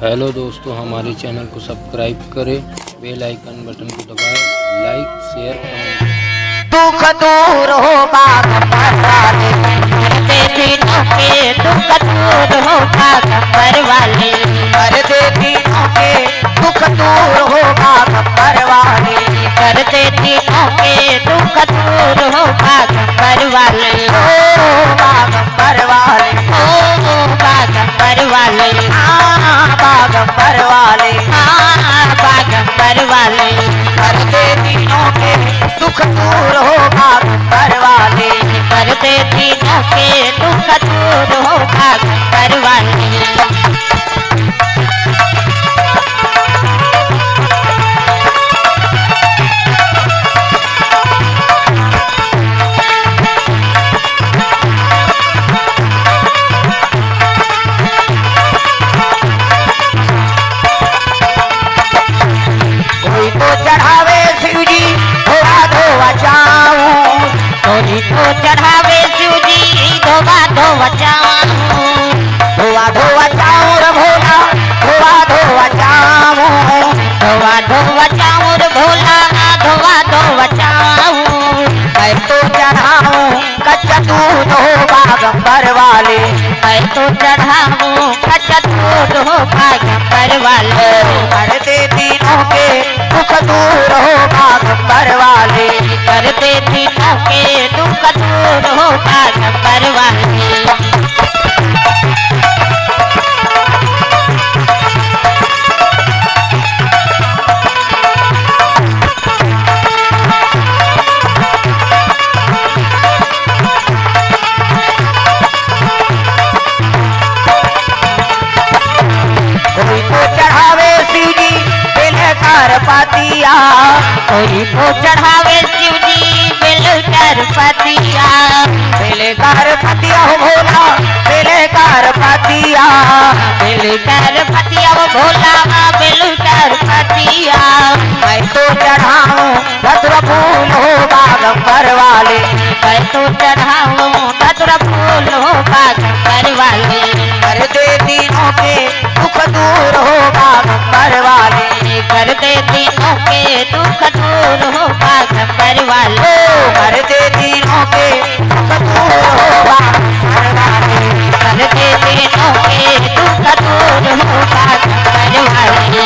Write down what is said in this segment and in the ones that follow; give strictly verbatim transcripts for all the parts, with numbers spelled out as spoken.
Hello दोस्तों, हमारे channel को सब्सक्राइब करें, बेल आइकन बटन को दबाएं, लाइक, शेयर, कमेंट। दुख दूर हो बागंबर वाले, कर दे दीनों के दुख दूर हो बागंबर वाले, कर दे दीनों के दुख दूर हो बागंबर वाले, कर दे दीनों के दुख दूर हो बागंबर वाले, ओ बागंबर वाले, ओ बागंबर वाले, हाँ बागंबर वाले, हाँ बागंबर वाले, कर दे दीनों के दुख दूर हो बागंबर वाले, कर दे दीनों के दुख दूर हो बागंबर वाले। कोई तो चढ़ावे शिव जी धोवा धोवा चाऊ, कोई तो चढ़ावे शिव जी धोवा धोवा चाऊ, धोवा धोवा चाऊ रे भोला, धोवा धोवा चाऊ, धोवा धोवा चाऊ रे भोला, धोवा धोवा चाऊ। मैं तो चढ़ाऊं कच्चा दूध हो बागंबर वाले, मैं तो चढ़ाऊं कच्चा दूध हो बागंबर वाले, कर दे दीनों के दुख दूर हो बागंबर वाले, कर दे दीनों के दुख दूर हो बागंबर वाले। कोई तो चढ़ावे शिव जी बेल कर पतिया, कोई तो चढ़ावे शिव जी बेल कर पतिया, बेल कर पतिया हो भोला, बेल कर पतिया, बेल कर पतिया हो भोला, बेल कर पतिया। मैं तो चढ़ाऊं धतुरा फूल हो बागंबर वाले, मैं तो चढ़ाऊं धतुरा फूल हो बागंबर वाले, कर दे दीनों के दुख दूर हो बागंबर वाले, कर दे दीनों के दुख दूर हो बागंबर वाले, ओ कर दे दीनों के दुख दूर हो बागंबर वाले, कर दे दीनों के दुख दूर हो बागंबर वाले।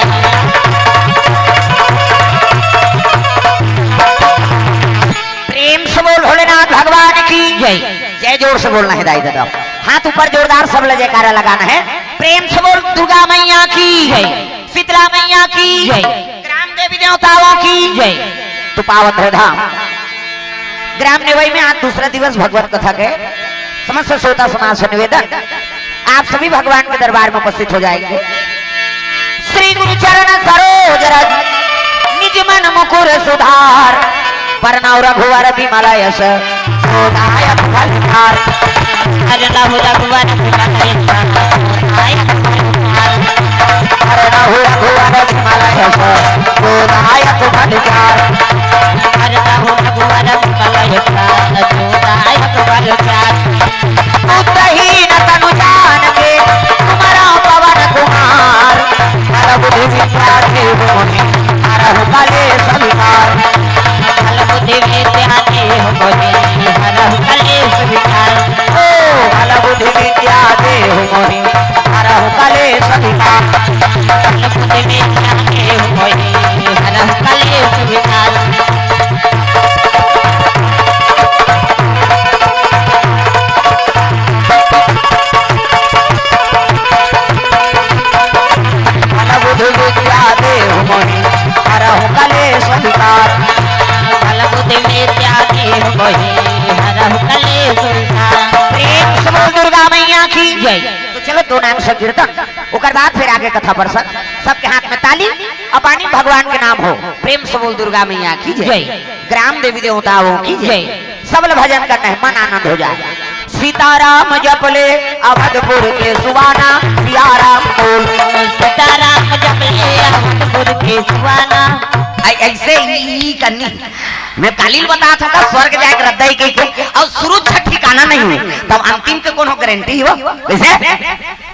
प्रेम से बोल भोलेनाथ भगवान की जय। जय जोर से बोलना है दाई दादा। हाथ ऊपर जोरदार सब ल जयकारा लगाना है। प्रेम से बोल दुर्गा मैया की जय। शीतला मैया की जय। ग्राम देवी देवताओं की जय। तो पावन है धाम ग्राम नेवई में आज दूसरा दिवस भगवत कथा के समस्त श्रोता समाज से निवेदन, आप सभी भगवान के दरबार में उपस्थित हो जाएंगे। श्री गुरु चरण सरोज रज निज मन मुकुर सुधार, बरनउँ रघुवर बिमल यस जो दायक फलचार। बरनउँ रघुवर बिमल यस जो दायक फलचार। बरनउँ रघुवर बिमल यस जो दायक फलचार। बरनउँ रघुवर बिमल यस जो दायक फलचार। बुद्धहीन तनु जान के सुमरउँ पवन कुमार। बल बुद्धि विद्या देहु मोहि हरहु कलेस विकार। बल बुद्धि विद्या देहु मोहि हरहु कलेस विकार। ओ बल बुद्धि विद्या देहु मोहि हरहु कलेस विकार। बल बुद्धि विद्या देहु मोहि हरहु कलेस विकार। बल बुद्धि विद्या देहु मोहि हरहु कलेस विकार। बल बुद्धि विद्या देहु मोहि हरहु कलेस विकार। प्रेम से बोल दुर्गा मैया की जय। तो चलो दो नाम संकीर्तन, ओकर बाद फिर आगे कथा प्रसंग। सबके हाथ में ताली, अपानी भगवान के नाम हो। प्रेम से बोल दुर्गा मैया की जय। जय। ग्राम देवी देवताओं की जय। जय। सब ल भजन करना है, मन आनंद हो जाए। सीताराम जप ले अवधपुर के सुबाना, सिया राम बोल। सीताराम जप ले अवधपुर के सुबाना। ऐ-, ऐसे ही, ही कर नहीं। मैं काली ल बतात हंव का स्वर्ग जाए के रद्दा ही कहिके, अउ शुरू से ठिकाना नहीं हे, तब अंतिम के कोनो गारंटी हे वो? कइसे?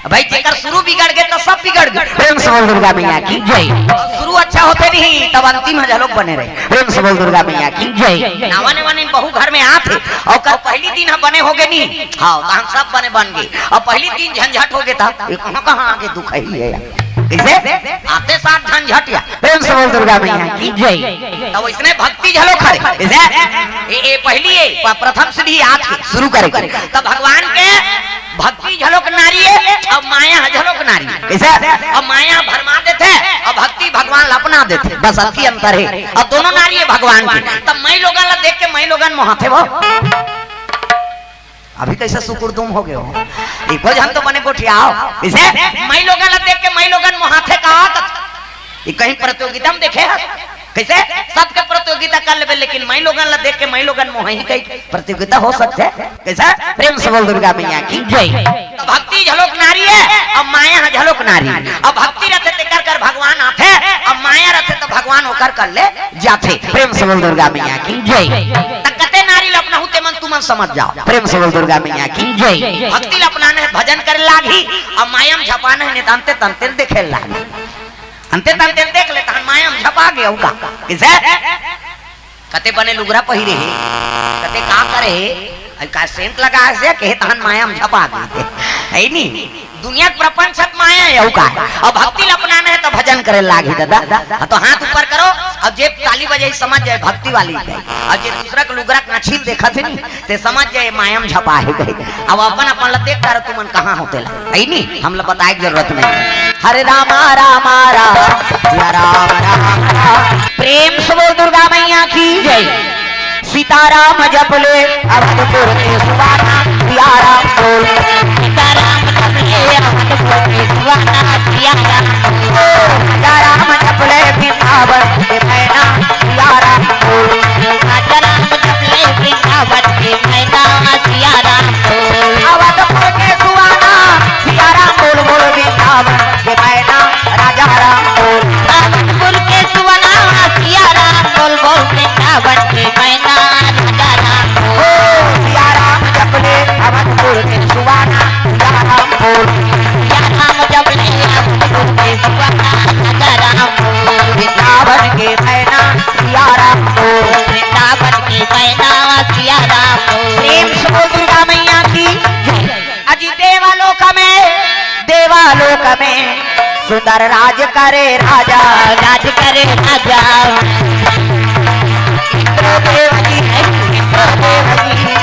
भाई, जेकर शुरू बिगड़ गे, त सब बिगड़ गे। प्रेम से बोल दुर्गा मैया की जय। अउ शुरू अच्छा होथे नहीं, तब अंतिम ह घलोक बने रहे। प्रेम से बोल दुर्गा मैया की जय। नावा नेवा नहीं, बहू घर में आथे, अउ ओकर पहली दिन ह बने होगे नहीं, हाँ, तहन सब बने बन गे। अउ पहली दिन झंझट होगे, त ये कहाँ, कहाँ आगे दुख हे यार। कइसे? आते साथ झंझट या। प्रेम से बोल दुर्गा मैया की जय। त वइसने भक्ति घलोक हरे। कइसे? ये, ये पहली ये प-, प्रथम सीढ़ी आज के शुरू करे। त भगवान के भक्ति घलोक नारी हे, अउ माया घलोक नारी हे। कइसे? अउ माया भरमा देथे, अउ भक्ति भगवान ला अपना देथे। बस अतकी अंतर हे। अउ दोनों नारी हे भगवान के। त माईलोगन ला देख के माईलोगन मोहाथे वो। अभी कइसे सुकुरदुम होगे हो? एको झन तो बने गोठियाव। कइसे? माईलोगन ला देख के माईलोगन मोहाथे का? त ये कहीं प्रतियोगिता में देखे हस? कइसे? सबके प्रतियोगिता कर लेबे, लेकिन माईलोगन ला देख के माईलोगन मोहाही कहीं प्रतियोगिता हो सकथे? कइसे? प्रेम से बोल दुर्गा मैया की जय। त भक्ति घलोक नारी हे, अउ माया ह घलोक नारी हे। अउ भक्ति रथे तेकर कर भगवान आथे, अउ माया रथे त भगवान ओकर कर ले जाथे। प्रेम से बोल दुर्गा मैया की जय। त कते नारी ल अपनाहूं तेमन तुमन समझ जाव। प्रेम से बोल दुर्गा मैया की जय। भक्ति ल अपनाना हे, भजन करे लागही, अउ माया म झपाना हे, नहीं त अंते तंते ल देखे लागही। अंते तंते ल देख ले, तहन माया म झपा गे, अउ का? कइसे? कते बने लुगरा पहिरे हे, कते का करे हे, अउ का सेंट लगा हे से, कहे तहन माया म झपा गे। हे नी? दुनिया के प्रपंच ह त माया हे, अउ का? अउ भक्ति ल अपनाना हे त भजन करे लागही दादा। हाँ, त हाथ ऊपर करो, अउ जे ताली बजाही समझ जाए भक्ति वाली हे, अउ जे दूसरा के लुगरा के आँखी ल देखत हे नी, ते समझ जाए माया म झपा हे कहे। अब अपन अपन ल देख कर तुमन कहाँ हो तेला, हे नी? हमला बताए के जरूरत नहीं। हरे रामा रामा राम, या राम राम राम। प्रेम से बोल दुर्गा मैया की जय। सीताराम जप ले अवधपुर के सुहाना, सिया राम बोल। सीताराम जप ले अवधपुर के सुहाना, सिया राम बोल। राजा राम जप ले वृंदावन के मैना, सिया राम बोल। राजा राम जप ले वृंदावन के मैना, सिया राम बोल। अवधपुर के सुहाना, सिया राम बोल, बोल वृंदावन के मैना, राजा राम बोल। अवधपुर के सुहाना, सिया राम बोल, बोल वृंदावन के मैना, राजा राम बोल। ओ सिया राम जप ले अवधपुर के सुहाना, सिया राम बोल। सिया राम जप ले अवधपुर के सुहाना, राजा राम बोल। वृंदावन के मैना, सिया राम बोल। वृंदावन के मैना, सिया राम बोल। प्रेम से बोल दुर्गा मैया की जय। अजी देवालोक में, देवालोक में सुंदर राज करे राजा। राज करे राजा। इंद्रदेव जी, इंद्रदेव जी,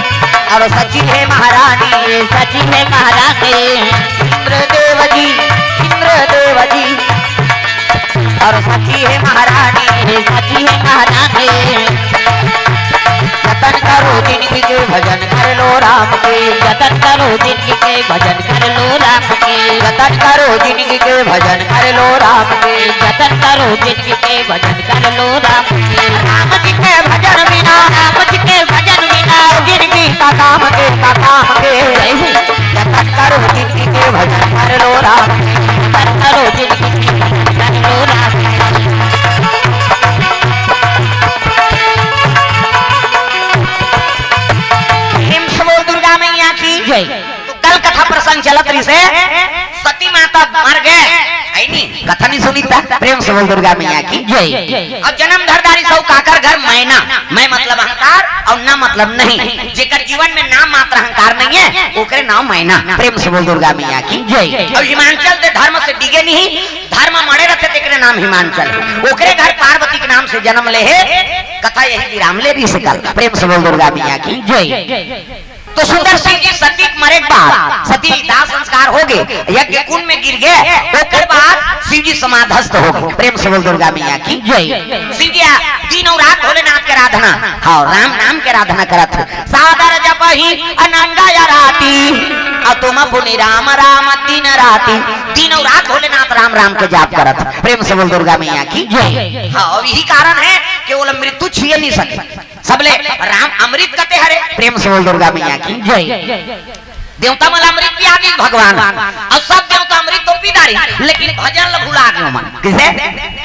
अउ सची हे महारानी। सची हे महारानी। इंद्रदेव जी, इंद्रदेव जी, अउ सची हे महारानी। सची हे महारानी। जतन करो जिनगी के, भजन कर लो राम के। जतन करो जिनगी के, भजन कर लो राम के। जतन करो जिनगी के, भजन कर लो राम के। जतन करो जिनगी के, भजन कर लो राम के। राम जी के भजन बिना, राम जी के भजन बिना, जिनगी का काम के, का काम के। जय हो। जतन करो जिनगी के, भजन कर लो राम के। जतन करो जिनगी के, भजन कर लो राम के। प्रेम से बोल दुर्गा मैया की जय। तो कल कथा प्रसंग चलत रहिसे, सती माता मर गे, हे नी? कथा नहीं सुनी था? प्रेम से बोल दुर्गा मैया की जय। अउ जनम धरदारी सउ काकर घर मैना, मैं मतलब अहंकार अउ ना मतलब नहीं, जेकर जीवन में नाम मात्र अहंकार नहीं हे, ओकरे नाम मैना। प्रेम से बोल दुर्गा मैया की जय। अउ हिमांचल दे धर्म से डिगे नहीं, धर्म मड़े रथे तेकरे नाम हिमांचल हे। ओकरे घर पार्वती के नाम से जनम ले हे। कथा यही विराम ले रहिसे कल। प्रेम से बोल दुर्गा मैया की जय। तो सुंदर सिंह जी सती के मरे के बाद सती दाह संस्कार होगे, यज्ञ कुंड में गिर गे, ओकर बाद शिव जी समाधस्थ होगे। प्रेम से बोल दुर्गा मैया की जय। शिव जी आ, दिन अउ रात भोलेनाथ के आराधना, हाँ, राम नाम के आराधना करत हे। सादर जपहि अनंग आराती, अतुम पुनि राम राम दिन राती। दिन अउ रात भोलेनाथ राम राम के जाप करत हे। प्रेम से बोल दुर्गा मैया की जय। हाँ, अउ यही कारण हे कि ओला मृत्यु छुए नहीं सके। सबले राम अमृत कते हरे। प्रेम से बोल दुर्गा मैया की जय। देवता मन ल अमृत पिया दिस भगवान, अउ सब देवता अमृत तो पी डारी, लेकिन भजन ल भुला गे ओमन। कइसे?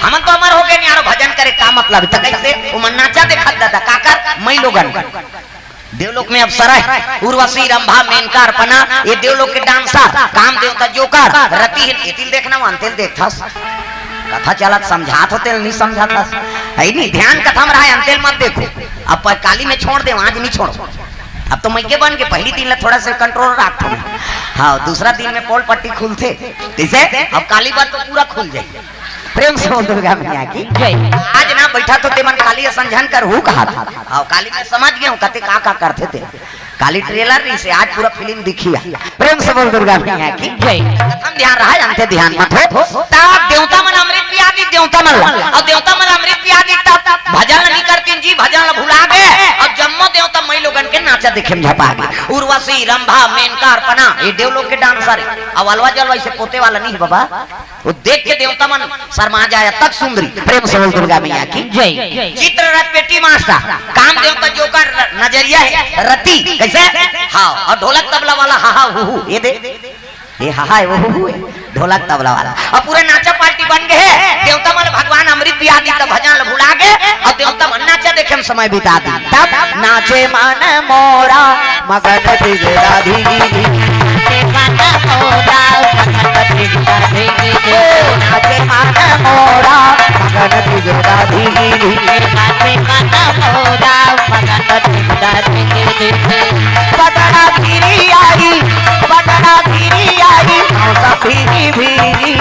हमन तो अमर हो गे यार, भजन करे का मतलब? त कइसे? ओमन नाचा देखत दादा, काकर? मई लोगन। देवलोक में अप्सरा हे, उर्वशी, रंभा, मेनका, अर्पणा, ये देवलोक के डांसर, काम देवता जोकर, रति हे, एतिल देखना, अंतेल देखथस। कथा चलत समझात होते, नहीं समझात हस। है नहीं, ध्यान कथा में रहा, अंतेल मत देखो। अब काली में छोड़ दे, आज नहीं छोड़ो। अब तो मइके बन के पहली दिन ला थोड़ा सा कंट्रोल रखो। हाँ, दूसरा दिन में पोल पट्टी खुलथे, जैसे अब काली बात तो पूरा खुल जाए। प्रेम से बोल दुर्गा मैया की जय। आज ना बैठा तो तेमन काली असन झन करहू कहा था। हाँ, काली मैं समझ गया हूँ, कते का का करथे ते। काली ट्रेलर नहीं से आज पूरा फिल्म दिखी है। प्रेम से बोल दुर्गा मैया की जय। कथम ध्यान रहा, अंते ध्यान मत हो। ता देवता मन अमृत पिया दी देवता मन ला। अब देवता मन अमृत पिया दी तब भजन नहीं करतीन जी, भजन ला भुला गे। अब जम्मो देवता मई लोगन के नाचा देखे में झपा गे। उर्वशी, रंभा, मेनका, अर्पणा, ये देवलोक के डांसर है। अब अलवा जलवा इसे पोते वाला नहीं है बाबा। वो देख के देवता मन शर्मा जाए तक सुंदरी। प्रेम से बोल दुर्गा मैया की जय। चित्ररथ पेटी मास्टर, काम देवता जोकर नजरिया है, रति, कैसे? हाँ, और ढोलक तबला वाला हा हा हू हू, ये दे, ये हा हा, वो हू हू है, ढोलक तबला वाला। अब पूरा नाचा पार्टी बन गए हैं, देवता मन भगवान अमृत पिया दी, तब भजन ल भुला गे, और देवता मन नाचा देखे में समय बिता दी। तब नाचे मन मोरा मगन दिगरा धी। नाचे मन मोरा मगन दिगरा धी। ओ, नाचे मन मोरा मगन दिगरा धी। नाचे मन मोरा मगन दिगरा धी। पटना गिरी आई, पटना गिरी आई, मौसम भीगी भीगी।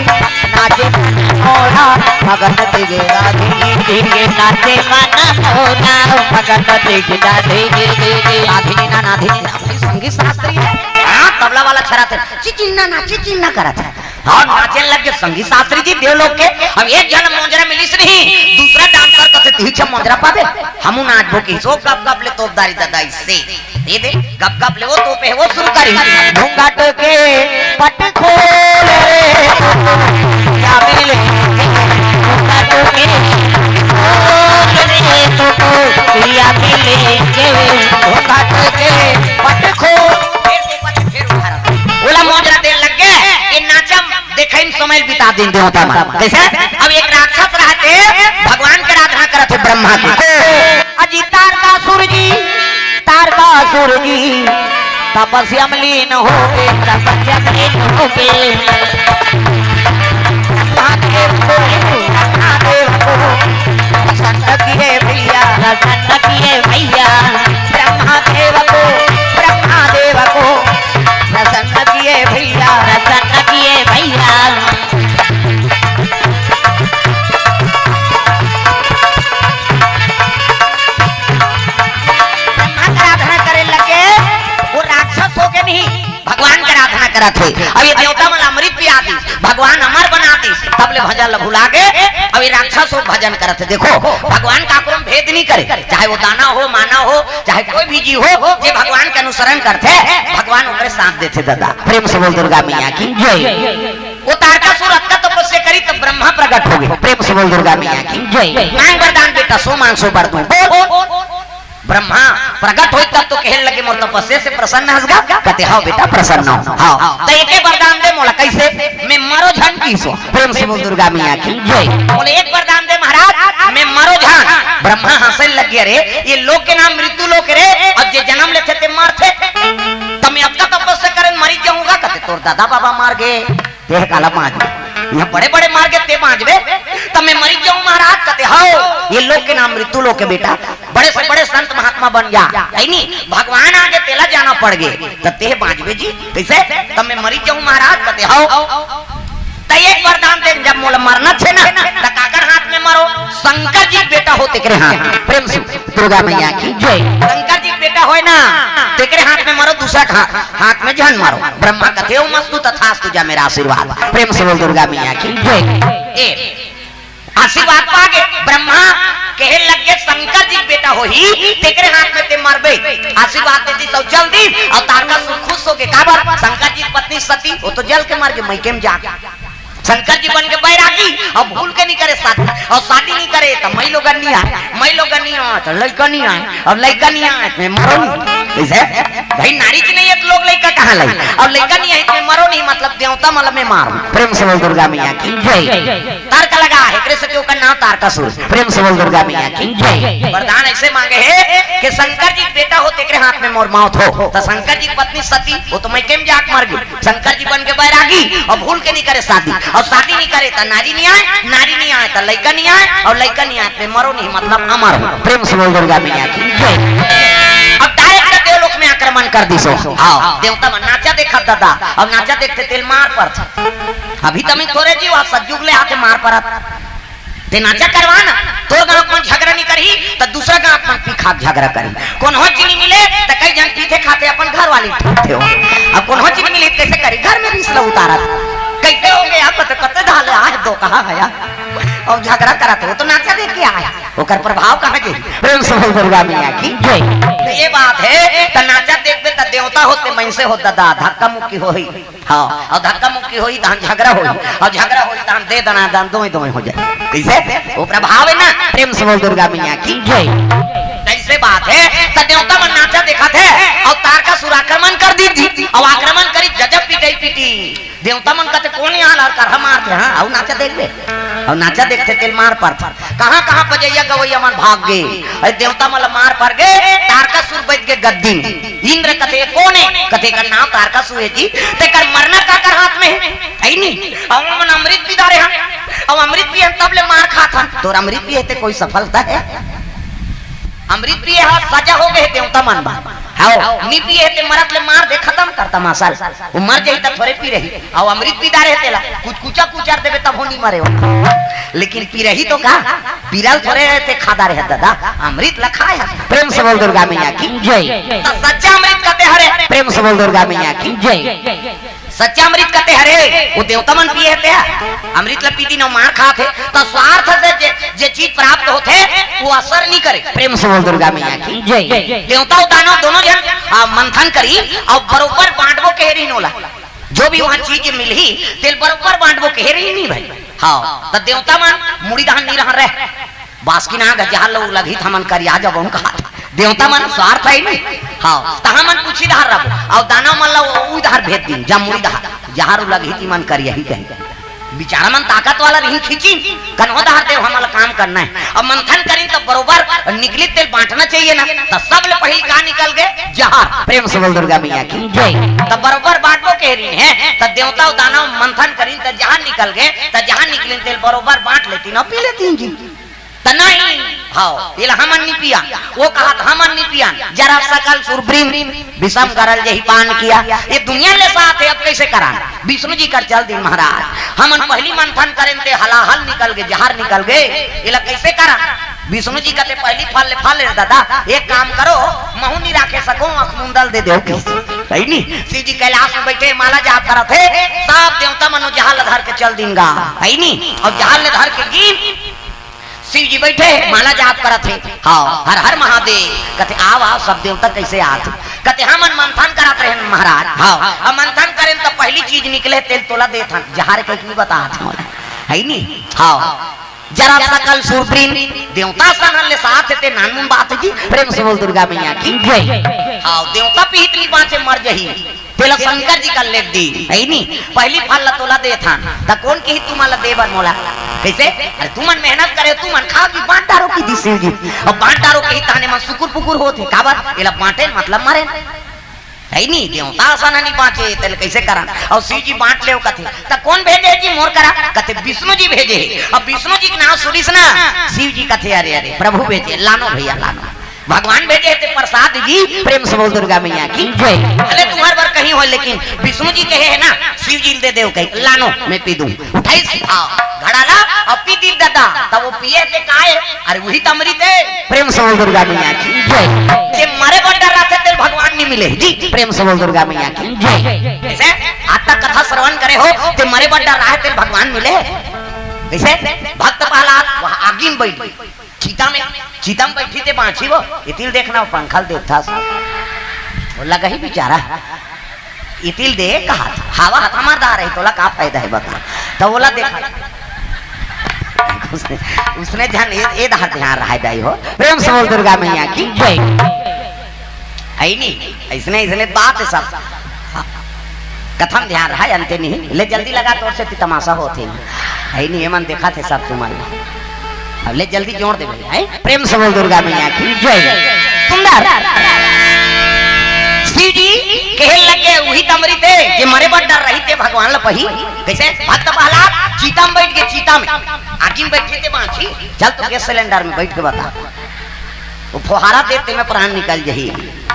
नाचे मन मोरा मगन दिगरा धी। धिंगे नाचे मन मोरा, भगत दिख जा धिंगे धिंगे। साधिनी ना नाधिनी ना, भाई संगीत शास्त्री है। हाँ, तबला वाला छरा थे, चिचिन्ना ना, चिचिन्ना करत है। और नाचे लग गए संगीत शास्त्री जी देवलोक के। अब एक जन मोंजरा मिलिस नहीं, दूसरा डांसर कथे, "तिही छे मोंजरा पाबे, हमू नाचबो," कहिस। ओ गप गप ले तोपदारी ददा इससे। दे दे, गप गप ले वो तोपे, वो शुरू करी। घूंघट के पट खोल रे, या मिले। घूंघट के खोल रे, तो या मिले। घूंघट के पट खोल। फिर से पट, फिर उठा रहा। ओला मोंजरा देन लग गे, ये नाचम देखई में समय बिता दिन देवता मन। जैसे अब एक राक्षस रहते, भगवान के आराधना करत हे ब्रह्मा के। अजी तारकासुर जी, तारकासुर जी, तपस्या में लीन हो गए, तपस्या में लीन हो गए। महादेव को, महादेव को प्रसन्न किए भैया, प्रसन्न किए भैया। ब्रह्मा देव को, ब्रह्मा देव को प्रसन्न किए भैया, प्रसन्न किए भैया। ब्रह्मा के आराधना करे लगे, वो राक्षस हो के नहीं, भगवान के आराधना करत हे। अब ये देवता मन अमृत पिया दी, भगवान अमर बना दी, तब ले भजन ल भुला गे। अब ये राक्षस हो भजन करत हे। देखो, भगवान काकरो में भेद नहीं करे, चाहे वो दानव हो, मानव हो, चाहे कोई भी जीव हो, जे भगवान के अनुसरण करथे, भगवान ओकरे साथ देथे दादा। प्रेम से बोल दुर्गा मैया की जय। वो तारकासुर अतका तपस्या करी तब ब्रह्मा प्रकट हो गए। प्रेम से बोल दुर्गा मैया की जय। मांग वरदान बेटा, सो मांग सो बर दूं। बोल। ब्रह्मा प्रकट होई तब तो कहे लगे, "मोर तपस्या से प्रसन्न हस गा?" कथे, "हव बेटा, प्रसन्न हूँ।" हव। तो एक वरदान दे मोला, कैसे? मैं मरो झन की सो। प्रेम से बोल दुर्गा मैया की जय। बोले, "एक वरदान दे महाराज, मैं मरो झन।" ब्रह्मा हंसे लग गया, "रे, ये लोक के नाम मृत्यु लोक रे, अब जे जन्म लेथे ते मरथे, त मैं अतका तपस्या करे मरी जाऊंगा?" कथे, "तोर दादा बाबा मर गए, ते काला बांचबे? यहाँ बड़े बड़े मर गए, ते बांचबे, त मैं मरी जाऊं महाराज?" कथे, "हव, ये लोक के नाम मृत्यु लोक है बेटा, बड़े से बड़े संत महात्मा बन जा, है नी? भगवान आगे तेला जाना पड़ गए, त ते बांचबे जी, कैसे?" "त मैं मरी जाऊं महाराज?" कथे, "हव।" त एक वरदान दे, जब मोला मरना छे ना, त काकर हाथ में मरो? शंकर जी के बेटा हो तेकरे हाथ में। प्रेम से दुर्गा मैया की जय। शंकर जी के बेटा होय ना, तेकरे हाथ में मरो, दूसरा के हा-, हाथ में झन मरो। ब्रह्मा कथे, "ओम अस्तु तथास्तु, जा मेरा आशीर्वाद।" प्रेम से बोल दुर्गा मैया की जय। ए, आशीर्वाद पागे, ब्रह्मा कहे लग गए, "शंकर जी के बेटा होही, तेकरे हाथ में ते मरबे।" आशीर्वाद दे दी, सब चल दी, और तारकासुर खुश हो गए। काबर? शंकर जी की पत्नी सती, वो तो जल के मर गए, मइके में जाके। शंकर जी बन के बैरागी, अब भूल के नहीं करे शादी, और शादी नहीं करे त मई लोगन नहीं आए, मई लोगन नहीं आए त लइका नहीं आए, अब लइका नहीं आए त मैं मरो नहीं। जैसे भाई नारी जी नहीं है, लोग लइका कहाँ लाई? अउ लइका नहीं आही त मरो नहीं, मतलब देवता मन ला मैं मारूं। प्रेम से बोल दुर्गा मैया की जय। तारका लगा हे, एकरे सेती ओकर नाम तारकासुर। प्रेम से बोल दुर्गा मैया की जय। वरदान अइसे मांगे हे कि शंकर जी के बेटा हो, तेकरे हाथ में मोर मौत हो। त शंकर जी के पत्नी सती, वो तो मइके में जाके मर गे। शंकर जी बन के बैरागी अउ भूल के नहीं करे शादी, अउ शादी नहीं करे त नारी नहीं आय, नारी नहीं आय त लइका नहीं आय, अउ लइका नहीं आय त मरो नहीं, मतलब अमर हो। प्रेम से बोल दुर्गा मैया की जय। अब direct देवलोक में आक्रमण कर दिस हो। हाँ, देवता मन नाचा देखत दादा, अउ नाचा देखथे तेला मार परथे। अभी तमी थोरे जीव हा, सतयुग ले आथे मार परत। ते नाचा करवा ना, तोर गांव के मन झगरा नहीं करही त दूसरा गांव के मन पी खा के झगरा करही। कोनो चीज नहीं मिले त कई झन पीथे खाथे अपन घर वाली ठोकथे हो। अब कोनो चीज नहीं मिले त कइसे करही? घर में रिस ला उतारत। कइसे हो गे? अब कते कते धाले आज दो कहा गया। अउ झगरा करत हे, वो तो नाचा देख के आय, ओकर प्रभाव कहाँ गे? प्रेम से बोल दुर्गा मैया की जय। त ये बात हे, त नाचा देखबे त देवता हो ते मइनसे हो दादा, धक्का मुक्की होही। हाँ, अउ धक्का मुक्की होही तहन झगरा होही, अउ झगरा होही तहन दे दना दन दोय दोय हो जाय। कइसे? वो प्रभाव हे ना। प्रेम से बोल दुर्गा मैया की जय। त अइसे बात हे, त देवता मन नाचा देखत हे, अउ तारकासुर आक्रमण कर दिस जी, अउ आक्रमण करिस, गजब पिटई पीटिस। देवता मन कथे कोन यहाँ लड़कर हम मारथे, हाँ, अउ नाचा देखबे। अउ नाचा देखथे तेला मार परथे। कहाँ कहाँ बजइया गवइया मन भाग गे, अरे देवता मन ला मार पर गे, तारकासुर बइठ गे गद्दी में। इंद्र कथे कोन हे? कथे एकर नाम तारकासुर हे जी। त एकर मरना काकर हाथ में हे? हे नहीं। अउ हमन अमृत पी डारे हन, अउ अमृत पियन तब ले मार खात हन। तोर अमृत पिए ते कोई सफलता हे? अमृत पिए हा सजा हो गे देवता मन बर। हव, नी पिए ते मरत ले मार दे, खतम कर तमाशा ल। वो मर जाही त थोरे पी रही। अउ अमृत पी डारे हे तेला, कुछ कुचा कुचर देबे तब हो नी मरे हो। लेकिन पी रही तो का? पीरल थोरे हे ते खा डारे हे दादा, अमृत ल खाय हे। प्रेम से बोल दुर्गा मैया की जय। त सच्चा अमृत कते हरे? प्रेम से बोल दुर्गा मैया की जय। सच्चा अमृत कते हरे? वो देवता मन पिए हे ते हा। अमृत ल पी दिन अउ मार खात हे। त स्वार्थ से जे, जे चीज प्राप्त होथे, वो असर नहीं करे। प्रेम से बोल दुर्गा मैया की जय। देवता अउ दानव दोनों झन, आ, मंथन करिन अउ बरोबर बांटबो कहे रहिन ओला। जो भी वहाँ चीज मिलही, तेला बरोबर बांटबो कहे रहिन नहीं भाई। हाँ, त देवता मन मुड़ी दहन नहीं रहन रहे। बासुकी नाग जहाँ लो लगी त हमन करिया जबो कहा था। देवता मन स्वार्थ हे नहीं। हाँ, त हमन कुछ ही डहर रबो। अउ दानव मन ला वो डहर भेज दिन, जमुई डहर, जहाँ लो लगी थी मन करिया ही कहीं। बिचारा मन ताकत वाला रहिन, खींचिन, कन्हो डहर देव, हमन ला काम करना हे। अब मंथन करिन त बरोबर निकली, तेला बांटना चाहिए ना। त सबले पहिली का निकल गे? जहर। प्रेम से बोल दुर्गा मैया की जय। त बरोबर बांटबो कहे रहिन हे, त देवता अउ दानव मंथन करिन त जहर निकल गे, त जहर निकलिन तेला बरोबर बांट लेतिन अउ पी लेतिन जी। त नहीं, हव, एला हमन नी पियन, वो कहा त हमन नी पियन, जरा सकल सुरब्रिम विषम गरल जही पान किया। ये दुनिया ले साथ हे, अब कइसे करन? विष्णु जी कर चल दिन महाराज, हमन पहिली मंथन करेन ते हलाहल निकल गे, जहर निकल गे, एला कइसे करन? विष्णु जी कथे पहिली फल ले, फल ले दादा, एक काम करो, महू नी राखे सकों, आँख मुंदल दे देव किस। हे नहीं? शिव जी कैलाश में बइठे माला जाप करत हे, सब देवता मन वो जहर ल धर के चल दिन गा, हे नहीं? अउ जहर ल धर के गिन, शिव जी बइठे हे, माला जाप करत हे। हाँ, हर हर महादेव। कथे, "आव, आव, सब देवता कइसे आत?" कथे, "हमन मंथन करत रहेन महाराज।" हाँ, अब मंथन करेन त पहिली चीज निकले, तेला तोला देथन। जहर कहिके बतात हे मोला। हे नहीं? हाँ। जरा सकल सुरब्रिम, देवता सन ले साथ हे ते नानमुन बात जी। प्रेम से बोल दुर्गा मैया की जय। हाँ, देवता पीही त नी बाँचे, मर जही। तेला शंकर जी कर लेख दी, हे नहीं? पहिली फल ला तोला देथन, त कोन किही तुमन ला दे बर मोला? कइसे? अरे तुमन मेहनत करे, तुमन खाव जी, बांट डारो किही शिव जी। अउ बांट डारो किही तहने मन सुकुर पुकुर होथे, काबर? एला बांटे मतलब मरे। हे नहीं? देवता असन नी बाँचे, तेला कइसे करन? अउ शिव जी बांट लेव कथे, त कोन भेजे जी मोर करा? कथे विष्णु जी भेजे। अउ विष्णु जी के नाम सुनिस ना, शिव जी कथे, "अरे, अरे, प्रभु भेजे, लानो भइया, लानो।" भगवान भेजे हे ते प्रसाद जी, प्रेम से बोल दुर्गा मैया की जय। भले तुम्हर बर कहीं होय, लेकिन विष्णु जी कहे हे ना, शिव जी ल दे देव कही, लानो, मैं पी दूं। उठाइस, हाँ, घड़ा ला, अउ पी दिस दादा, त वो पिए हे ते काय? अरे, वही त अमृत हे। प्रेम से बोल दुर्गा मैया की जय। जे मरे बर डर रहिथे, तेला भगवान नी मिले। जी, प्रेम से बोल दुर्गा मैया की जय। कइसे? आज तक कथा श्रवण करे हो, जे मरे बर डर रहिथे, तेला भगवान मिले। कइसे? भक्त प्रहलाद वहाँ आगी में बइठ चिता में, चिता में बइठी ते बाँची वो, एती ल देखना, वो पंखा ल देखत हे। वो लगही बिचारा, एती ल देख कहा, हवा हथा मार डारे, तोला का फायदा हे बता? त ओला देखा। उसने, उसने जान ए, ए डहर ध्यान रहे दाई हो। प्रेम से बोल दुर्गा मैया की जय। हे नहीं, अइसने, अइसने बात हे सब। कथम ध्यान रहा अंते नहीं, ले जल्दी लगा तोर से ती तमाशा होत हे। है नहीं, एमन देखत हे सब तुमन। अब ले जल्दी जोड़ दे भाई, हैं? प्रेम से बोल दुर्गा मैया की जय। सुंदर। शिव जी कहे लगे, उही त अमृत हे, जे मरे बर डर रही ते भगवान ल पही। कैसे? भक्त प्रहलाद चीता में बैठ के, चीता में, आगी में बैठ के ते बांची, चल तो गैस सिलेंडर में बैठ के बता। वो फुहारा देते में प्राण निकल जही।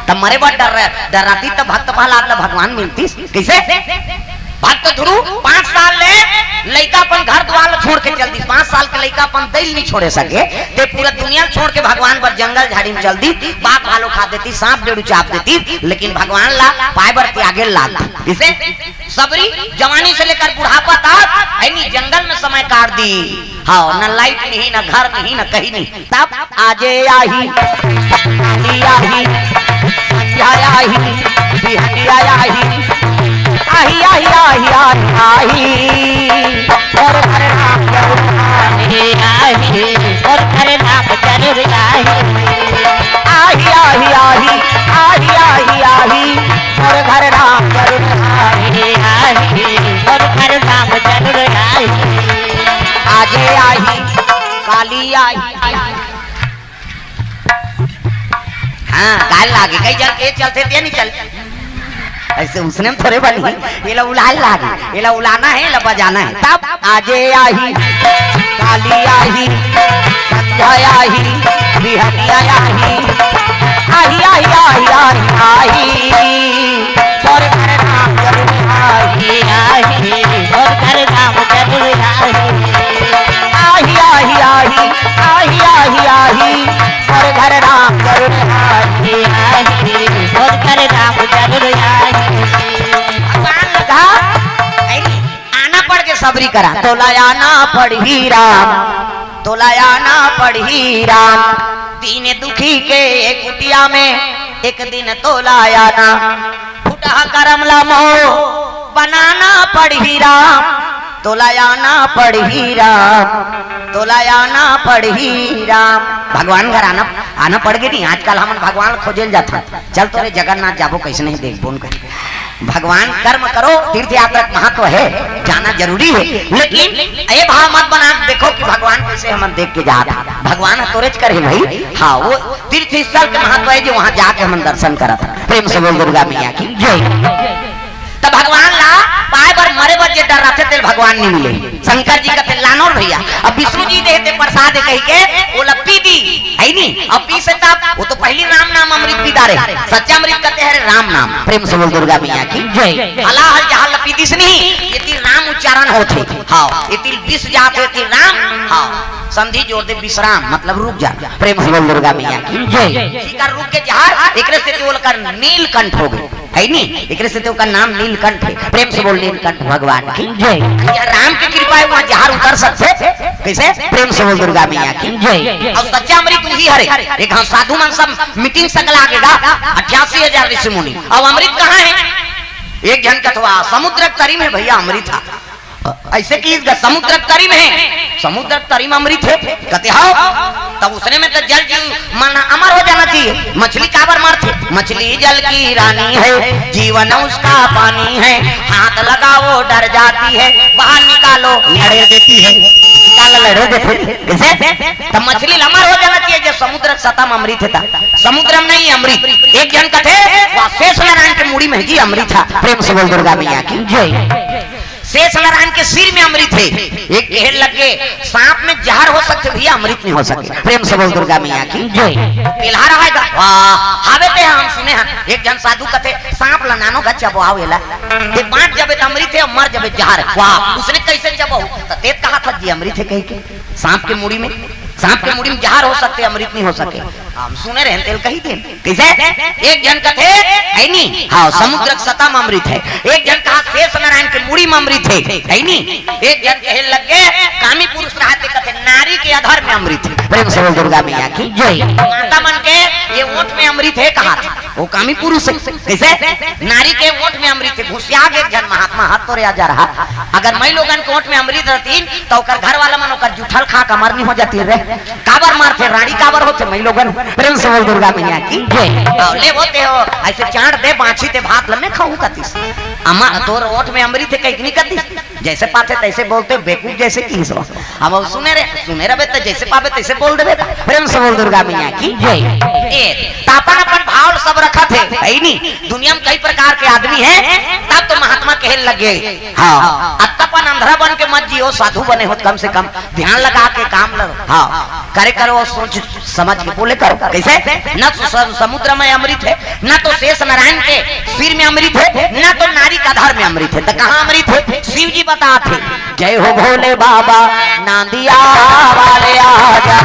तब मरे बर डर रहे, डराती तब भक्त प्रहलाद ला भगवान मिलतीस। कैसे? भक्त ध्रुव पाँच साल ले लइका अपन घर द्वार ला छोड़ के चल दिस। पाँच साल के लइका अपन दई ल नहीं छोड़े सके, ते पूरा दुनिया ल छोड़ के भगवान बर जंगल झाड़ी में चल दी। बाघ भालू खा देती, सांप डेड़ू चाप देती, लेकिन भगवान ला पाए बर त्यागे लाग दी। किसे? सबरी जवानी से लेकर बुढ़ापा तक है नी जंगल में समय काट दी। हाँ, न लाइट नहीं, न घर नहीं, न कहीं नहीं। तब आजे आही, काली आही, संझा आही, बिहनिया आही, आही, आही, आही, आही, आही। और घर नाम जरूर आही, आही, और घर नाम जरूर आही। आही, आही, आही, आही, आही, आही, और घर नाम जरूर आही, आही, और घर नाम जरूर आही। आजे आही, काली आही। हाँ, काल लागे, कई जन के चलते ते नहीं चल। ऐसे उसने में थोड़े बनी, ये ला उलाए लागे, ये ला उलाना है, ये ला बजाना है। तब आजे आही, काली आही, संझा आही, बिहनिया आही, आही, आही, आही, आही, आही। और घर नाम जरूर आही, आही, और घर नाम जरूर आही। आही, आही, आही, आही, आही, आही, और घर नाम जरूर आही, आही, और घर नाम जरूर आही। भगवान लगा, ऐ, आना पड़ के सबरी करा, तोला आना पड़ही राम, तोला आना पड़ही राम, दीन दुखी के कुटिया में एक दिन तोला आना। फुटहा करम ला मोर बनाना पड़ही राम, तोला आना पड़ही राम, तोला आना पड़ही राम। भगवान घर आना, आना पड़ गे नहीं। आजकल हमन भगवान खोजे ल जाथन, चल तोरे जगन्नाथ जाबो, कैसे नहीं देखबो उनका। भगवान कर्म करो, तीर्थ यात्रा के महत्व है, जाना जरूरी है, लेकिन ये भाव मत बना के देखो कि भगवान कैसे हमन देख के जात हे। भगवान ह तोरेच कर हे भाई। हाँ, वो तीर्थ स्थल के महत्व है जो वहां जाके हमन दर्शन करत हन। प्रेम से बोल दुर्गा मैया की जय। त भगवान ला पाए बर मरे बर जे डर रथे तेल भगवान नहीं मिले। शंकर जी कथे लानो रे भैया। अब विष्णु जी देते प्रसाद कही के ओला पी दी, है नी? अब पी से तब वो तो पहली राम नाम अमृत पी डारे। सच्चा अमृत कथे हरे राम नाम। प्रेम से बोल दुर्गा मैया की जय। हलाहल जहाल ला पी दिस नहीं, ये ती राम उच्चारण होथे। हाँ, ये ती विष जात हे, ये ती राम। हाँ, संधि जोड़ दे विश्राम, मतलब रुक जा। प्रेम से बोल दुर्गा मैया की जय। ठीक है, रुक के जहार, एकरे से तो ओकर नीलकंठ हो गए, है नी? एकरे से तो ओकर नाम नीलकंठ है। प्रेम से बोल नीलकंठ भगवान की जय। ये राम की कृपा है, वहाँ जहार उतर सकते। कैसे? प्रेम से बोल दुर्गा मैया की जय। और सच्चा अमृत वही हरे। एक हाँ साधु मन सब मीटिंग सकला आगे गा, अट्ठासी हजार ऋषि मुनि। अब अमृत कहाँ है? एक झन कथवा समुद्र के तरी में भैया अमृत है। ऐसे कि इस ग-, समुद्र के तरी में है, समुद्र के तरी में अमृत है, कथे हव। तब उसने में तो जल जीव मन अमर हो जाना चाहिए। मछली काबर मरथे? मछली जल की रानी है, जीवन उसका पानी है, हाथ लगाओ डर जाती है, बाहर निकालो लड़े देती है। निकालो लड़े देते, कैसे? तब मछली अमर हो जाना चाहिए, जब समुद्र के सतह में अमृत है। तब समुद्र में नहीं अमृत, एक झन कथे, वह शेष नारायण के मुड़ी में जी अमृत है। प्रेम से बोल दुर्गा मैया की जय। शेष नारायण के सिर में अमृत है। एक कहे लगे, सांप में जहर हो सकथे भैया, अमृत नहीं हो सके। प्रेम से बोल दुर्गा मैया की जय। पेल्हा रहेगा, वाह, हावे ते हम सुने हैं। एक झन साधु कथे, सांप ला नानो गा चबवाओ एला। ते बांच जबे त अमृत है, मर जबे जहर है। वाह, उसने कैसे चबाओ? त ते कहा था जी अमृत है कह के। सांप के मुड़ी में, सांप के मुड़ी में जहर हो सकथे, अमृत नहीं हो सके। हम सुने रहे तेल कही देन। कैसे? एक झन कथे, है नी? हाँ, समुद्र के सतह में अमृत है। एक झन कहा शेष नारायण के मुड़ी में अमृत है, है नी? एक झन कहे लगे, कामी पुरुष रहते कथे, नारी के अधर में अमृत है। प्रेम से बोल दुर्गा मैया की जय। माता मन के ये ओठ में अमृत है कहा था, वो कामी पुरुष है। कैसे? नारी के ओठ में अमृत है। घुसिया के एक झन महात्मा हाथ तोरे आ जा रहा, अगर मैं लोगन के ओठ में अमृत रहतीन, तो ओकर घर वाला मन ओकर जूता ठल खा कमर नहीं हो जाती रे। काबर मारथे राड़ी, काबर होथे मई लोगन? प्रेम से बोल दुर्गा मैया की जय। आओ, ले वो ते हो, ऐसे चांट दे बाछी ते भात ल मैं खाहूं कतिस। अमा तोर ओठ में अमृत हे कहिके नहीं कतिस। जैसे पाथे तैसे बोलते हो, बेवकूफ जैसे की सो। अब वो सुने रे, सुने रहे तो जैसे पावे तैसे बोल देवे। प्रेम से बोल दुर्गा मैया की जय। ए, त अपन अपन भाव सब रखत हे, है नी? दुनिया में कई प्रकार के आदमी हे, तब तो महात्मा कहे लगे। हाँ, अब त अपन अंधरा बन के मत जियो, साधु बने हो त कम से कम ध्यान लगा के काम लो। हाँ, करे करो, सोच समझ के बोले करो। कैसे? न तो स-, समुद्र में अमृत हे, न तो शेष नारायण के सिर में अमृत हे, न तो नारी का धर में अमृत हे। त कहाँ अमृत हे? शिव जी बताथे, जय हो भोले बाबा, नांदिया वाले आजा।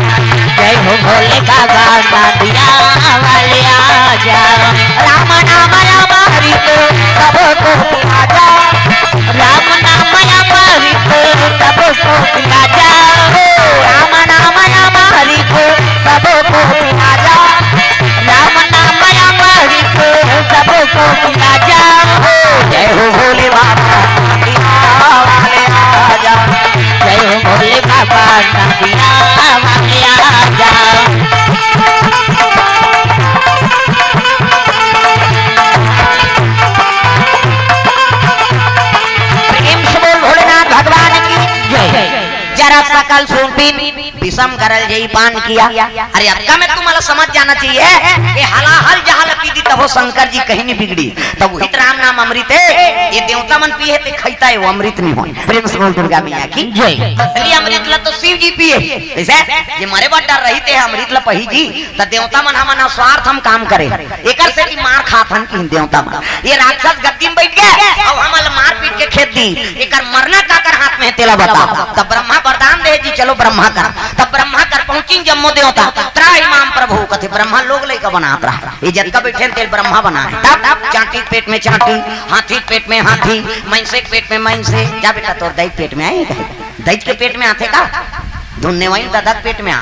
जय हो भोले बाबा, नांदिया वाले आजा। राम नाम अमृत सबको पिला जा। राम नाम अमृत सबको पिला जा। राम नाम अमृत सबको पिला जा। राम नाम अमृत सबको पिला जा। जय हो भोले बाबा, नांदिया वाले आजा। जय हो भोले बाबा, नांदिया वाले आजा। प्रेम से बोल भोलेनाथ भगवान की जय। जरा सकल सुनबिन विषम करल जई पान किया। अरे अतका में तुम्हाला समझ जाना चाहिए कि हलाहल जहाल पीदी तभो शंकर जी कहीं नहीं बिगड़ी। तब वही त राम नाम अमृत हे, ये देवता मन पिए हे ते खैता हे, वो अमृत नहीं होय। प्रेम से बोल दुर्गा मैया की जय। असली अमृत ला तो शिव जी पिए। ऐसे ये मरे बर डर रही ते अमृत ला पही जी, त देवता मन हमन ह स्वार्थ हम काम करे, एकर से भी मार खात हन कि देवता मन। ये राक्षस गद्दी में बैठ गए, अब हमन ला मार पीट के खेद दी, एकर मरना काकर हाथ में हे तेला बता। तब ब्रह्मा वरदान दे जी, चलो ब्रह्मा कर। तब ब्रह्मा कर पहुंचिन जम्मो देवता, त्राहि माम प्रभु कथे ब्रह्मा लोग लइका बनात रहा। ये जतका बैठे तेल ब्रह्मा बना है। तब चांटी के पेट में चांटी, हाथी के पेट में हाथी, मइनसे के पेट में मइनसे। जा बेटा, तोर दई पेट में आई कहे, दई के पेट में आथे का? धुन्ने वाइन ददा के पेट में आ।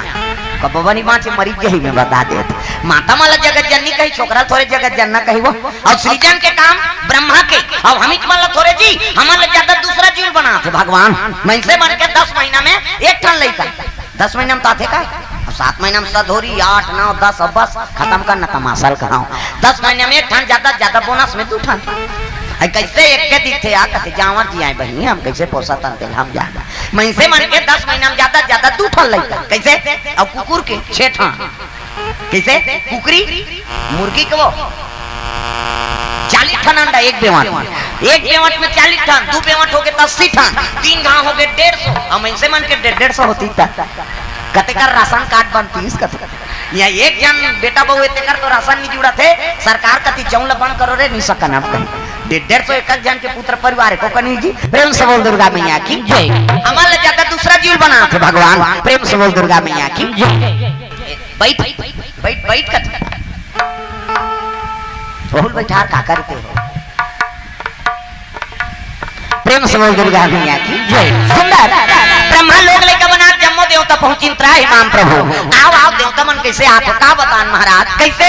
कबो बनी बाँचे मरी गई, मैं बता देत। माता मन ला जगत जननी कही, छोकरा थोरे जगत जनना कही वो। और सृजन के काम ब्रह्मा के, और हमिच मन ला थोरे जी, हमन ला ज्यादा दूसरा जीव बनाथे भगवान। मइनसे मन के दस महीना में एक ठन लइका, दस महीना में त आथे का? अब सात महीना में सधोरी, आठ, नौ, दस, अब बस खत्म करना तमाशा ल कहाओ। दस महीना में एक ठन, ज्यादा ज्यादा बोनस में दू ठन। आई कैसे एक के दिखथे आ कथे, जांवर जी आए बहिनी, हम कैसे पोसत हन तेल हम जान। मइनसे मन के दस महीना में ज्यादा ज्यादा दू ठन लइका। कैसे? अब कुकुर के छह ठन। कैसे? कुकरी, मुर्गी के वो चालीस ठन अंडा एक बेवंट में। एक बेवंट में चालीस ठन, दू बेवंट हो गे त अस्सी ठन, तीन घाव हो गे डेढ़ सौ। अब मइनसे मन के डेढ़, डेढ़ सौ होती त कतेकर राशन कार्ड बनतीस कथे। या एक झन बेटा बहू हे तेकर तो राशन नहीं जुड़त हे, सरकार कती चौं ल बंद करो रे, नहीं सकन अब कहीं। डेढ़, डेढ़ सौ एक एक झन के पुत्र परिवार हे, को कनी जी। प्रेम से बोल दुर्गा मैया की जय। हमन ला ज्यादा दूसरा जीव बनाथे भगवान। प्रेम से बोल दुर्गा मैया की जय। बैठ, बैठ, बैठ कथे। बहुल बैठार का करते हो? प्रेम से बोल दुर्गा मैया की जय। सुंदर। ब्रह्मा लोग लइका बना, जम्मो देवता पहुंचिन, त्राहि माम प्रभु। आओ, आओ, देवता मन कैसे आत हो? का बतान महाराज, कैसे?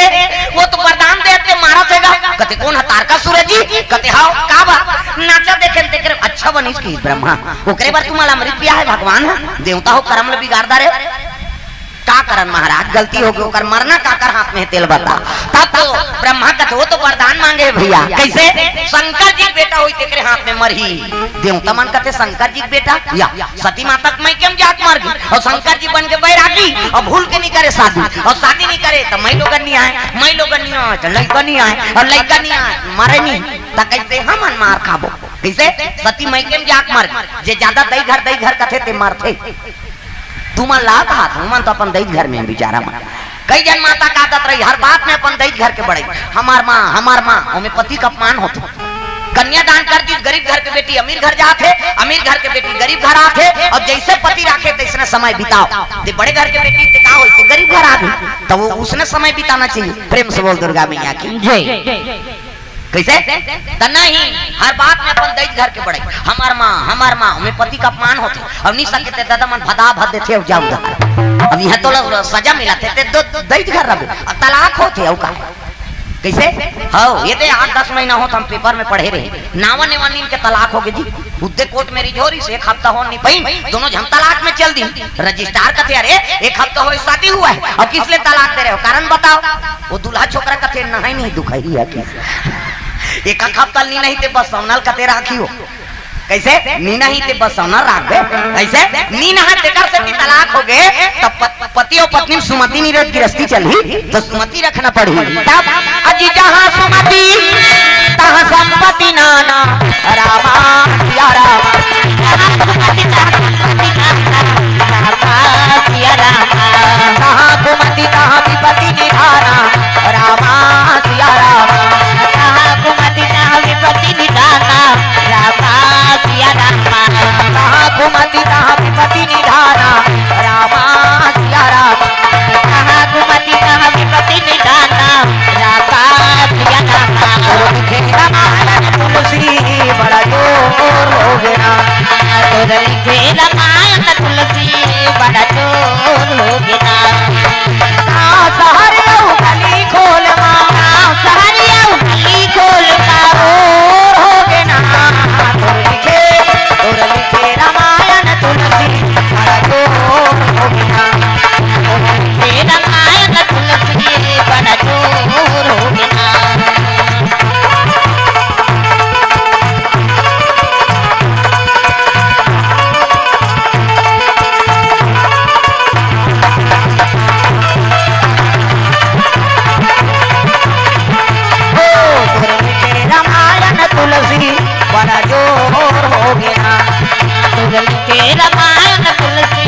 वो तो वरदान देते मारत हे गा। कथे कोन ह? तारकासुर जी। कथे हाव, का बात? नाचा देखे तेकर अच्छा बनिस कि ब्रह्मा। ओकरे बर तुम्हाला अमृत पिया है भगवान ह? देवता हो, करम ल बिगाड़ डारे। का करन महाराज, गलती हो गे, ओकर मरना काकर हाथ में हे तेल बता। तब तो ब्रह्मा कथे, वो तो वरदान मांगे हे भैया। कैसे? शंकर जी के बेटा होई तेकरे हाथ में मरही। देवता मन कथे, शंकर जी के बेटा? या सती माता के मइके में जाके मर गे, और शंकर जी बन के बैरागी, और भूल के नहीं करे शादी, और शादी नहीं करे त मई लोगन नहीं आए, मई लोगन नहीं आए त लइका नहीं आए, और लइका नहीं आए, मरे नहीं, त कैसे हमन मार खाबो? कैसे? सती मइके में जाके मर गे। जे ज्यादा दई घर, दई घर कथे ते मरथे। तुमन ला कहा, तुमन तो अपन दई घर में बिचारा मन। कई झन माता का आदत रही, हर बात में अपन दई घर के बड़ई। हमार माँ, हमार माँ, ओमे पति का अपमान होथे। कन्यादान कर दी, गरीब घर के बेटी अमीर घर जाथे, अमीर घर के बेटी गरीब घर आथे, और जैसे पति राखे तैसने समय बिताओ। ते बड़े घर के बेटी ते का होई, ते गरीब घर आ गई, तो वो उसने समय बिताना चाहिए। प्रेम से बोल दुर्गा मैया की जय। कैसे? त नहीं, हर बात में अपन दई घर के बड़ई। हमार माँ, हमार माँ, ओमे पति का अपमान होथे। अब नहीं सके ते दादा मन भदा भद देथे, अब जाऊ दा। अब यहाँ तो ल-, सजा मिलथे, ते दो दई घर रहे। अब तलाक होथे, अउ का? कैसे? हव, ये ते आठ दस महीना होत हम पेपर में पढ़े रहे। नावा नेवा नीन के तलाक हो गे जी। खुदे कोर्ट में रिझोरिस, एक हफ्ता हो नहीं पाइन, दोनों झन तलाक में चल दिन। रजिस्ट्रार कथे, "अरे, एक हफ्ता हो शादी हुआ है, अब किस लिए तलाक दे रहे हो, कारण बताओ।" वो दूल्हा छोकरा कथे, "नहीं, नहीं, दुखई है किस एक हफ्ता नी नहीं ते बस सोनल कथे राखी हो।" कैसे? नी नहीं ते बस सोनल राख दे। कैसे? नी नहा तेकर से नी तलाक हो गए, तब पति और पत्नी में सुमति नहीं रहत, गिरस्ती चलही, तो सुमति रखना पड़ही। तब अजी जहाँ सुमति, तहाँ संपत्ति नाना, रामा सिया रामा। जहाँ सुमति, तहाँ विपत्ति निधाना, रामा सिया रामा। जहाँ सुमति, तहाँ विपत्ति निधाना, रामा सिया रामा। जहाँ सुमति, तहाँ विपत्ति निधाना, रामा सिया रामा। कहाँ घुमति कहाँ विपति निदाना, राधा सिया रामा। तोर लिखे रामायण तुलसी बड़ा जोर हो गया। तोर लिखे रामायण तुलसी बड़ा जोर हो गया। गाँव शहर अउ गली खोल मा। गाँव शहर अउ गली खोल मा। जोर हो गया। तोर लिखे, तोर लिखे रामायण तुलसी बड़ा जोर हो गया। रामायण तुलसी बड़ा जोर हो गया। तुलसी रामायण तुलसी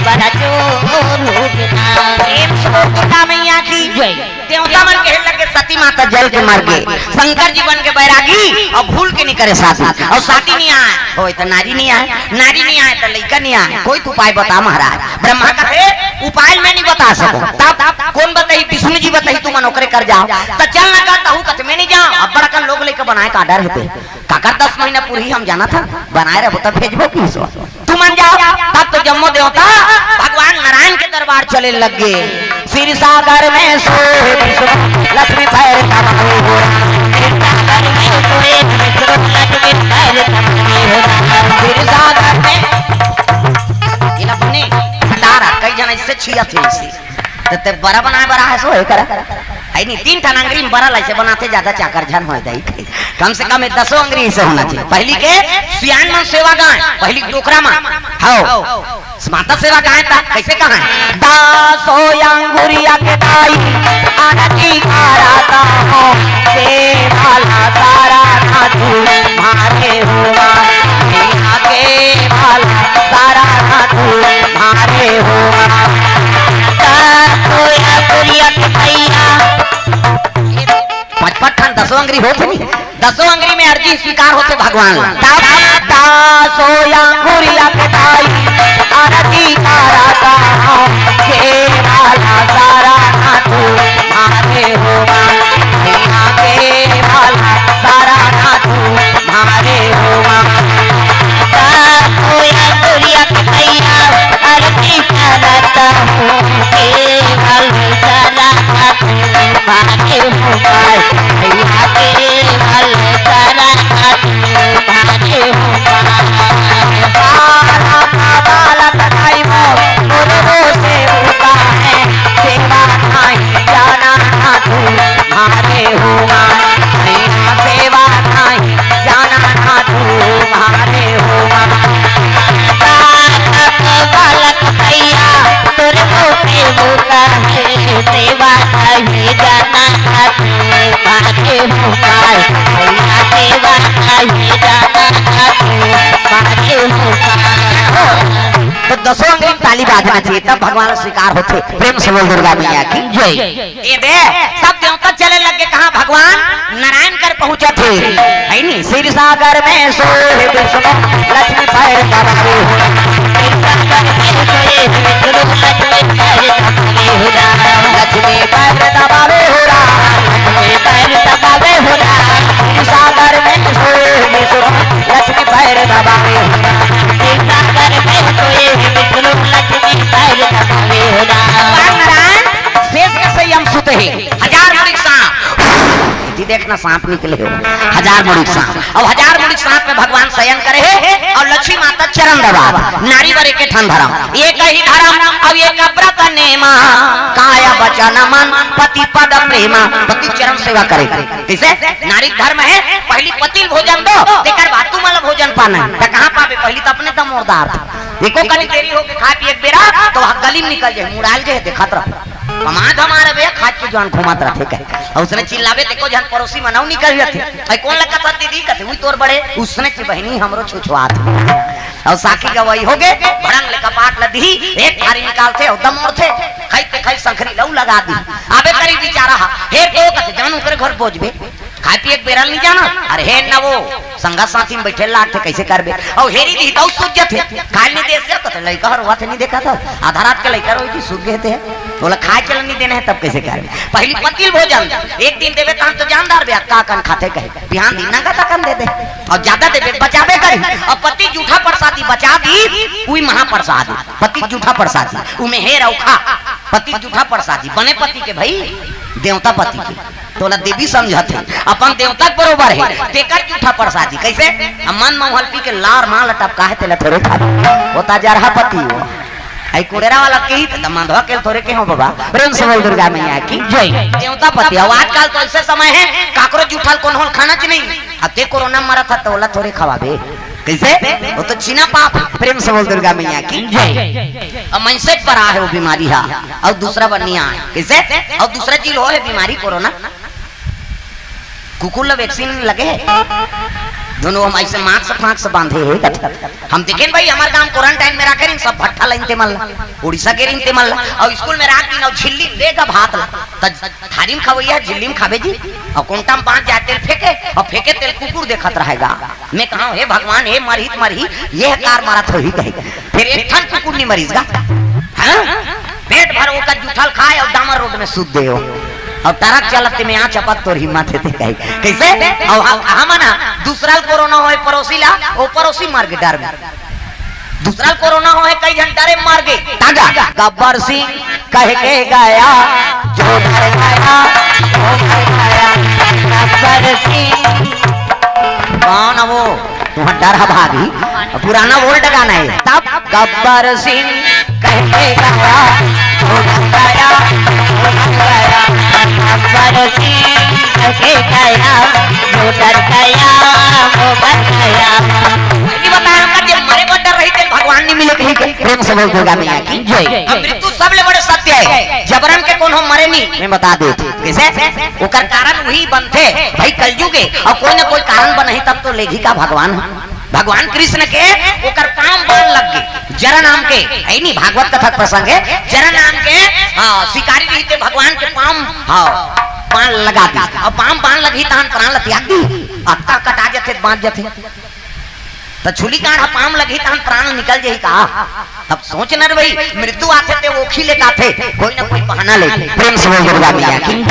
बड़ा जोर हो गया। प्रेम से बोल दुर्गा मैया की जय। देवता मन कहे लगे, "सती माता जल के मर गे, शंकर जी बन के बैरागी अउ भूल के नहीं करे शादी, अउ शादी नहीं आए, होय तो नारी नहीं आए, नारी नहीं आए तो लइका नहीं आए, कोई तो उपाय बता महाराज।" ब्रह्मा कथे, "उपाय मैं नहीं बता सकूं।" तब कोन बताही? विष्णु जी बताही, "तुमन ओकरे कर जाओ।" तो चल ना कहता हूँ, कथे, "मैं नहीं जाऊँ, अब बड़कन लोग लेके बनाए का डर हेते।" काकर दस महीना पूरी हम जाना था, बनाए रहे तो भेजबो की सो। तुमन जाओ, तब तो जम्मो देवता भगवान नारायण के दरबार चले लग गए। क्षीर सागर में सोए विष्णु लक्ष्मी पैर दबावे हो राम। क्षीर सागर में सोए विष्णु लक्ष्मी पैर दबावे हो राम। क्षीर सागर में ये ला बने भंडारा, कई जन ऐसे छिया थे इसे। तो ते बड़ा बनाए बड़ा है सो है करा। है नहीं, तीन ठन अंगरी में बड़ा लाइसे बनाते, ज्यादा चाकर झन होय दाई। कम से कम ये दसों अंगरी से होना चाहिए। पहली के सियान मन सेवा गाय, पहली डोकरा मन। हाओ। माता सेवा गाय ता, कैसे कहा है? दसों अंगुरिया के दाई, आरती कराता हूँ, सेवा ला सारा ना तू मारे हुआ, यहाँ के वाला सारा ना तू मारे हुआ। दसों अंगुरिया के भैया, पचपन ठन दसों अंगरी होत हे नी, दसों अंगरी में अर्जी स्वीकार होथे भगवान ला। तब दसों अंगुरिया के दाई, आरती कराता हूँ, के वाला सारा ना तू मारे हो माँ, यहाँ के वाला सारा ना तू मारे हो माँ। दसों अंगुरिया के भैया, आरती कराता हूँ, के वाला सारा ना तू मारे हो माँ, यहाँ के वाला सारा ना तू मारे हो माँ। बालक, बालक दाई मोर, मोर रोसे उठा है, सेवा नहीं जाना ना तू मारे हो माँ, यहाँ सेवा नहीं जाना ना तू मारे हो माँ। बालक, बालक भैया, तोर रोसे उठा है, सेवा नहीं जाना ना तू मारे हो माँ, भैया सेवा नहीं जाना ना तू मारे हो माँ। तो दसों अंगरी में ताली बाजना चाहिए, तब भगवान स्वीकार होथे। प्रेम से बोल दुर्गा मैया की जय। ये दे, सब देवता चले लग गे कहाँ? भगवान नारायण कर पहुँचत हे, है नी? क्षीर सागर में सोए विष्णु लक्ष्मी पैर दबावे हो राम। क्षीर सागर में सोए विष्णु लक्ष्मी पैर दबावे हो राम। लक्ष्मी पैर दबावे हो राम। लक्ष्मी पैर दबावे हो राम। क्षीर सागर में सोए विष्णु लक्ष्मी पैर दबावे हो राम। क्षीर सागर में सोए विष्णु लक्ष्मी पैर दबावे हो राम। भगवान नारायण शेष के संयम सुत हे, हजार मुड़ी सांप। इति देख ना सांप निकले हो, हजार मुड़ी सांप। अब हजार मुड़ी सांप में भगवान शयन करे हे और लक्ष्मी माता चरण दबात। नारी बर एक ठन धर्म, एक ही धर्म, अब एक व्रत नेमा, काय वचन मन पति पद प्रेमा। पति चरण सेवा करे। कइसे? नारी धर्म हे, पहली पति ल भोजन दो, तेकर बाद तुमन ल भोजन पाना हे। त कहाँ पाबे? पहली त अपने दमोरदार था। एको कनी देरी होगे खाए पिए के बेरा, त वहाँ गली में निकल जाए, मुड़ाल जाए, देखत रह। कमा धमा रहे, खाए के जुआन घुमात रहिथे कहे। अउ उसने चिल्लाबे, त एको झन पड़ोसी मन अउ निकल जाथे। "अई कोन ल कथस दीदी?" कथे, "उई तोर बड़े।" उसने ची बहिनी हमरो छुछुआत। अउ साखी गवाही होगे, भड़ंग ले कपाट ल दिही, एक थारी निकालथे अउ दमोरथे, खइते खई संखरी ल अउ लगा दिही। आबे करी बिचारा हा, हे तो कथे, "जान ओकरे घर बोझबे।" खाए पिए के बेरा ल नइ जाना। अरे हे न वो, संगा साथी में बइठे लागथे, कइसे करबे? अउ हेरी दिही त अउ सूझ जथे। खाए ल नइ देस, कथे लइका ह रोवत हे, नइ देखत हस? आधा रात के लइका रोही जी, सूझ गे हे ते। ओला खाए के ल नइ देना हे, तब कइसे करबे? पहली पति ल भोजन, एक दिन देबे त हम तो जानदार बे, अक्का अकन खाथे कहे। बिहान दिन नंगा तकन दे दे। अउ जादा देबे, बचाबे करी। अउ पति जूठा प्रसादी बचा दिही, उही महाप्रसाद। पति जूठा प्रसादी, उमे हेर अउ खा। पति जूठा प्रसादी, बने पति के भई, देवता पति के। तोला देवी समझत हे, अपन देवता के बरोबर हे, तेकर जूठा प्रसादी। कइसे? अब मन म हल्पी के लार मां ल टपका हे, तेला थोरे खा। वो त जरहा पति हो। अई कुड़ेरा वाला कही त मंदवा के थोरे के हो बाबा। प्रेम से बोल दुर्गा मैया की जय। देवता पति। अब आजकल तो अइसे समय हे, काकरो जूठा ल कोनो ल खाना च नहीं। अब ते कोरोना म मरत ह, त ओला थोरे खवाबे। कइसे? वो तो छीना पाप हे। प्रेम से बोल दुर्गा मैया की जय। अब मनसे पर आहे वो बीमारी हा, अउ दूसरा बर नइ आए। कइसे? अउ दूसरा चीज होहे बीमारी कोरोना। कुकुर ल vaccine लगे हे। दोनों हम अइसे मास्क फास्क बांधे हे। हम देखेन भई, हमर गांव quarantine में राखे रहिन, सब भट्ठा लाइन ते मन ला, उड़ीसा गे रहिन ते मन ला, अउ स्कूल में राख दिन, अउ झिल्ली दे गा भात ला। त थारी म खवइया, झिल्ली म खाबे जी, अउ कोंटा म बांध जाए, तेल फेंके, अउ फेंके तेल कुकुर देखत रहे गा। मैं कहंव, "हे भगवान, ए मरही त मरही, ए कार मरत होही," कहे। फेर एक ठन कुकुर नइ मरिस गा। हाँ? पेट भर ओकर जूठा ल खाए अउ डामर रोड में सूत दे हो। अउ ट्रक चलत ते में आ चपक तोर हिम्मत हे ते कहे। कइसे? अउ हम, हमन ह दूसरा ल कोरोना होए पड़ोसी ला, ओ पड़ोसी मर गे डर में। दूसरा ल कोरोना होए, कई झन डरे मर गे। तागा, गब्बर सिंह कह के गया, जो डर गया, वो मर गया। गब्बर सिंह। कौन वो? तुहां डर ह भागी। पुराना old गाना हे। तब गब्बर सिंह कह के गया, वो डर गया, वो मर गया। गब्बर सिंह कह के गया, जो डर गया, वो मर गया। ये बताया कर, जे मरे बर डर रही, ते भगवान नइ मिले कहीं के। प्रेम से बोल दुर्गा मैया की जय। अब मृत्यु सबले बड़े सत्य हे, जबरन के कोनो मरे नइ। मैं बता देत हंव, कइसे? ओकर कारण उही बनथे, भई कलयुग हे, अउ कोई न कोई कारण बनही तब तो लेगही का भगवान ह। भगवान कृष्ण के ओकर पांव म बाण लग गे, जरा नाम के, हे नी, भागवत कथा के प्रसंग हे, जरा नाम के, हाँ, शिकारी रहिथे भगवान के पांव म, हाँ, बाण लगा दिस, अउ पांव म बाण लगही तहन प्राण ल त्याग दिही, अतका कटा जथे, बांच जथे। त छुली कांड़ ह पांव म लगही तहन प्राण निकल जही का? अब सोच न रे भई, मृत्यु आथे ते ओखी ले आथे, कोई न कोई बहाना ले। प्रेम से बोल दुर्गा मैया की।